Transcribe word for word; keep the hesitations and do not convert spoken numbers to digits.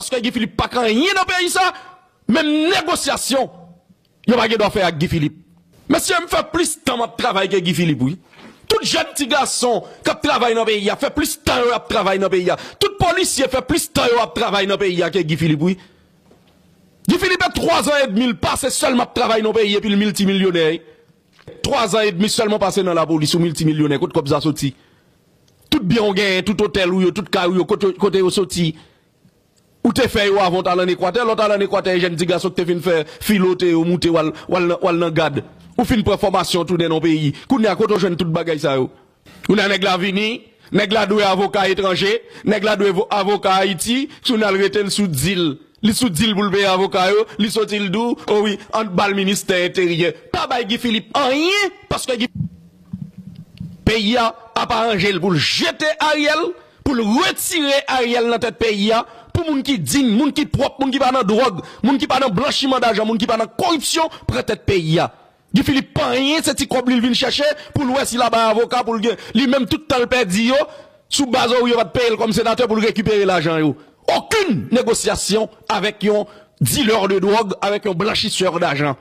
Paske Guy Philippe pa ka anyen nan peyi sa. Menm negosyasyon, yo pa gen dwa fè ak Guy Philippe. Mesye, m fè plis tan m ap travay ke Guy Philippe, wi. Tout jèn ti gason k ap travay nan peyi a fè plis tan yo ap travay nan peyi a. Tout polisye fè plis tan yo ap travay nan peyi a ke Guy Philippe, wi. Guy Philippe, twa zan edmi l pase sèlman ap travay nan peyi epi l miltimilyonè, wi. Twa zan edmi sèlman pase nan lapolis, ou miltimilyonè, kot kòb sa soti? Tout byen w genyen, tout otèl ou yo, tout kay ou yo, kote, kote yo soti? Ou te fè yo avan w t al ann Ekwatè, lè w t al ann Ekwatè, e jèn ti gason ki te fin fè filo te yo moute w al, w al nan, w al nan gad. Ou fin pran fòmasyon, tounen nan peyi. Kounye a, kote w jwenn tout bagay sa yo? Kounye a, nèg la vini, nèg la dwe avoka etranje, nèg la dwe vo-, avoka Ayiti, kounye a l rete l sou dil. Li sou dil pou l peye avoka yo, li soti l di w, o wi, ann ba l ministè enteryè. Pa bay Guy Philippe anyen, paske Guy Peyi a ap aranje l pou l jete Ariel, pou l retire Ariel nan tèt peyi a, pou moun ki diy, moun ki pwòp, moun ki pa nan dwòg, moun ki pa nan blanchiman dajan, moun ki pa nan koripsyon, pran tèt peyi a. Guy Philippe pa anyen, se ti kòb li l vin chèche, pou l wè si l a bay avoka, pou l gen, li menm tout tan l pèdi yo, sou baz o wi yo pa t peye l kòm senatè pou l rekipere lajan yo. Okenn negosyasyon avèk yon dilè de dwòg, avèk yon blanchisè dajan.